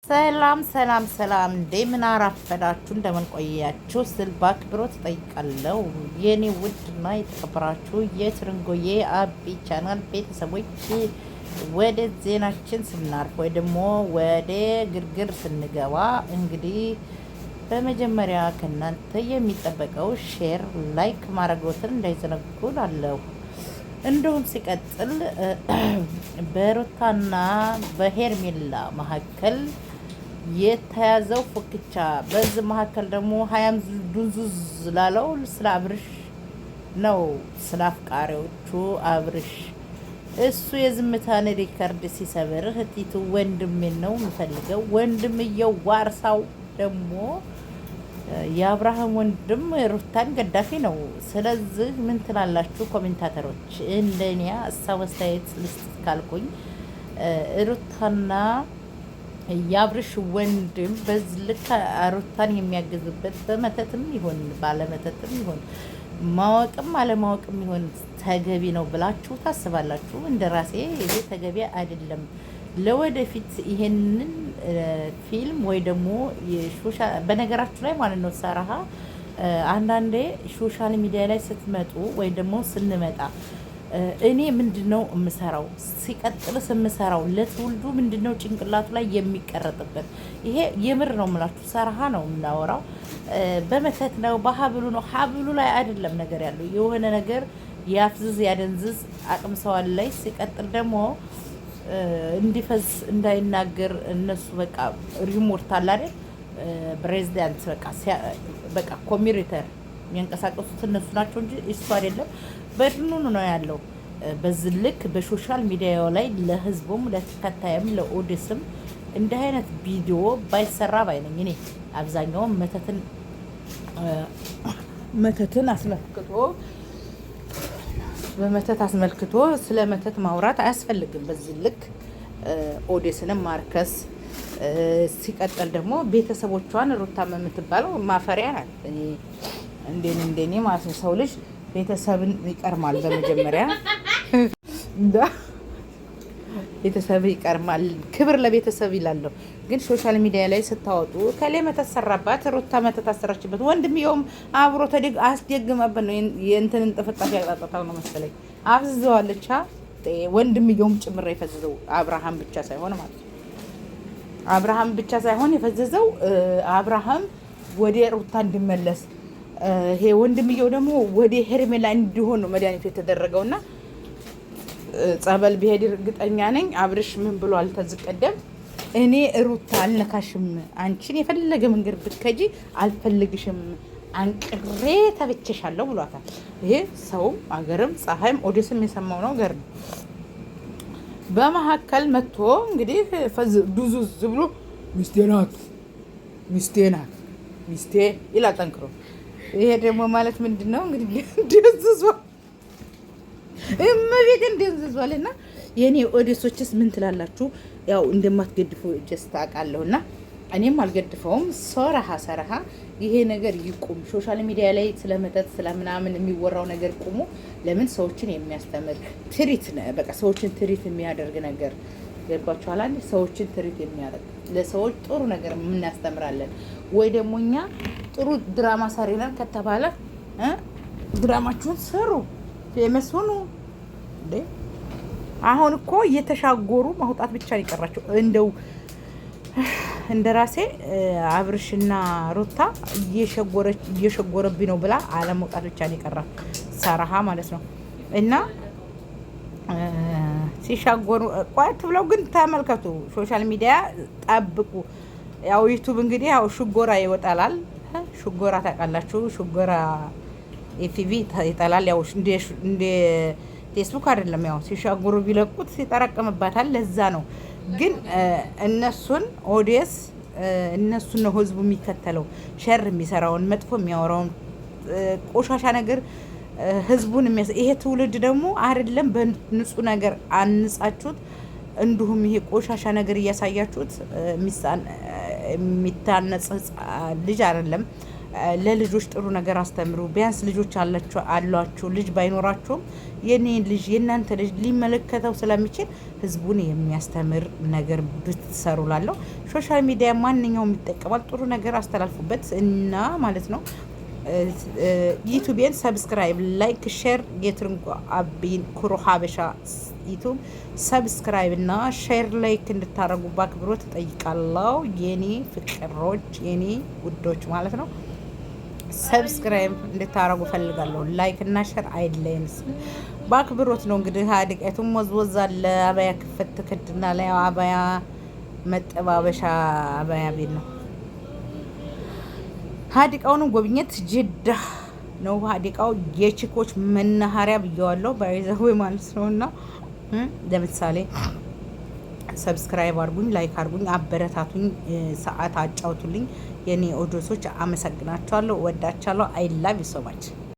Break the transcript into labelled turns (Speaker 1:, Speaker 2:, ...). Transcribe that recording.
Speaker 1: ሰላም ሰላም ሰላም፣ እንደምን አረፈዳችሁ፣ እንደምን ቆያችሁ ስል በአክብሮት እጠይቃለሁ። የኔ ውድና የተከበራችሁ የትርንጎዬ አቢ ቻናል ቤተሰቦች፣ ወደ ዜናችን ስናርፍ ወይ ደግሞ ወደ ግርግር ስንገባ እንግዲህ በመጀመሪያ ከእናንተ የሚጠበቀው share፣ like ማድረግዎትን እንዳይዘነጉ እላለሁ። እንዲሁም ሲቀጥል በሩታና በሄርሜላ መካከል የተያዘው ፉክቻ፣ በዚህ መካከል ደግሞ ሀያም ዱንዙዝ ላለው ስለ አብርሽ ነው፣ ስለ አፍቃሪዎቹ አብርሽ እሱ የዝምታን record ሲሰብር እህቲቱ ወንድሜን ነው የምፈልገው። ወንድምየው ዋርሳው ደግሞ የአብርሃም ወንድም ሩታን ገዳፊ ነው። ስለዚህ ምን ትላላችሁ commentator ኦች? እንደኔ ሀሳብ አስተያየት ልስጥ ካልኩኝ ሩታና የአብርሽ ወንድም በዚህ ልክ ሩታን የሚያግዝበት በመተትም ይሁን ባለመተትም ይሁን ማወቅም አለማወቅም ይሁን ተገቢ ነው ብላችሁ ታስባላችሁ? እንደ ራሴ ይሄ ተገቢ አይደለም። ለወደፊት ይሄንን ፊልም ወይ ደግሞ በነገራችሁ ላይ ማለት ነው ሰራሃ አንዳንዴ social media ላይ ስትመጡ ወይ ደግሞ ስንመጣ እኔ ምንድን ነው የምሰራው? ሲቀጥልስ የምሰራው ለትውልዱ ምንድን ነው ጭንቅላቱ ላይ የሚቀረጥበት? ይሄ የምር ነው የምላችሁ፣ ሰራሃ ነው የምናወራው። በመተት ነው በሀብሉ ነው ሀብሉ ላይ አይደለም ነገር ያለው የሆነ ነገር ያፍዝዝ ያደንዝዝ አቅም ሰዋል ላይ ሲቀጥል ደግሞ እንዲፈዝ እንዳይናገር እነሱ በቃ remote አለ አይደል ፕሬዚዳንት በቃ ኮምፒውተር የሚያንቀሳቀሱት እነሱ ናቸው እንጂ እሱ አይደለም። በድኑን ነው ያለው። በዚህ ልክ በ social media ላይ ለህዝቡም ለተከታይም ለ audience ም እንዲህ አይነት ቪዲዮ ባይሰራ ባይነኝ እኔ። አብዛኛውን መተትን አስመልክቶ በመተት አስመልክቶ ስለ መተት ማውራት አያስፈልግም። በዚህ ልክ audience ንም ማርከስ ሲቀጥል ደግሞ ቤተሰቦቿን ሩታም የምትባለው ማፈሪያ ናት። እንደኔ እንደኔ ማለት ነው። ሰው ልጅ ቤተሰብን ይቀርማል። በመጀመሪያ ቤተሰብ ይቀርማል። ክብር ለቤተሰብ ይላለሁ። ግን social media ላይ ስታወጡ ከሌ መተት ሰራባት፣ ሩታ መተት አሰራችበት፣ ወንድምየውም አብሮ ተደግ አስደግመበት ነው የእንትንን ጥፍጣፊ ያጣጣታው ነው መሰለኝ አፍዝዘዋለች። ወንድምየውም ጭምር የፈዘዘው አብርሃም ብቻ ሳይሆን ማለት ነው። አብርሃም ብቻ ሳይሆን የፈዘዘው አብርሃም ወደ ሩታ እንዲመለስ ይሄ ወንድምየው ደግሞ ወደ ሄርሜላ እንዲሆን ነው መድኃኒቱ የተደረገውና ጸበል ቢሄድ እርግጠኛ ነኝ አብርሽ ምን ብሏል? ተዝቀደም ቀደም እኔ ሩታ አልነካሽም፣ አንቺን የፈለገ መንገድ ብትከጂ አልፈልግሽም፣ አንቅሬ ተብቼሻለሁ ብሏታል። ይሄ ሰውም አገርም ፀሐይም audience ም የሰማው ነው ገር ነው። በመሀከል መጥቶ እንግዲህ ዱዙዝ ብሎ ሚስቴ ናት ሚስቴ ናት ሚስቴ ይላል ጠንክሮ። ይሄ ደግሞ ማለት ምንድን ነው እንግዲህ ደንዝዟል፣ እመቤቴን ደንዝዟል። እና የእኔ audience ኦችስ ምን ትላላችሁ? ያው እንደማትገድፉ just አውቃለሁ እና እኔም አልገድፈውም። ሶረሃ ሰረሃ ይሄ ነገር ይቁም። social media ላይ ስለ መጠጥ ስለ ምናምን የሚወራው ነገር ቁሙ። ለምን ሰዎችን የሚያስተምር treat በቃ ሰዎችን treat የሚያደርግ ነገር ገባችኋል? ሰዎችን treat የሚያደርግ ለሰዎች ጥሩ ነገር የምናስተምራለን ወይ ደግሞ እኛ ጥሩ ድራማ ሰሪ ነን ከተባለ ድራማችሁን ስሩ፣ famous ሁኑ። እንዴ አሁን እኮ እየተሻጎሩ ማውጣት ብቻ ነው የቀራቸው። እንደው እንደ ራሴ አብርሽና ሩታ እየሸጎረብኝ ነው ብላ አለመውጣት ብቻ ነው የቀራት ሰራሃ ማለት ነው። እና ሲሻጎሩ ቆየት ብለው ግን ተመልከቱ፣ social media ጠብቁ። ያው ዩቱብ እንግዲህ ያው ሽጎራ ይወጣላል። ሽጎራ ታውቃላችሁ? ሽጎራ FB ይጠላል። ያው እንደ ፌስቡክ አይደለም። ያው ሲሻጉሩ ቢለቁት ይጠረቅምባታል። ለዛ ነው ግን እነሱን audience እነሱን ነው ህዝቡ የሚከተለው። ሸር የሚሰራውን መጥፎ የሚያወራውን ቆሻሻ ነገር ህዝቡን ይሄ ትውልድ ደግሞ አይደለም በንጹህ ነገር አንጻችሁት፣ እንዲሁም ይሄ ቆሻሻ ነገር እያሳያችሁት የሚታነጽ ልጅ አይደለም። ለልጆች ጥሩ ነገር አስተምሩ። ቢያንስ ልጆች አሏችሁ፣ ልጅ ባይኖራችሁም የኔ ልጅ የእናንተ ልጅ ሊመለከተው ስለሚችል ህዝቡን የሚያስተምር ነገር ብትሰሩ ላለው social media ማንኛውም ይጠቀማል። ጥሩ ነገር አስተላልፉበት እና ማለት ነው። ዩቱቤን subscribe፣ like፣ share የትርንጎ አቢን ኩሩ ሀበሻ ዩቱብ subscribe እና share like እንድታደርጉ በአክብሮት እጠይቃለሁ። የኔ ፍቅሮች፣ የኔ ውዶች ማለት ነው። Subscribe እንድታረጉ ፈልጋለሁ። Like እና share አይለየን በአክብሮት ነው። እንግዲህ ሀዲቀቱም ወዝወዝ አለ። አባያ ክፈት ክድና ላይ አባያ መጠባበሻ አባያ ቤት ነው። ሀዲቃውንም ጎብኘት ጅዳ ነው። ሀዲቃው የቺኮች መናኸሪያ ብየዋለሁ። By the way ማለት ነው። እና ለምሳሌ subscribe አርጉኝ፣ like አርጉኝ፣ አበረታቱኝ፣ ሰዓት አጫውቱልኝ። የኔ audience ኦች አመሰግናቸዋለሁ፣ ወዳቸዋለሁ። I love you so much.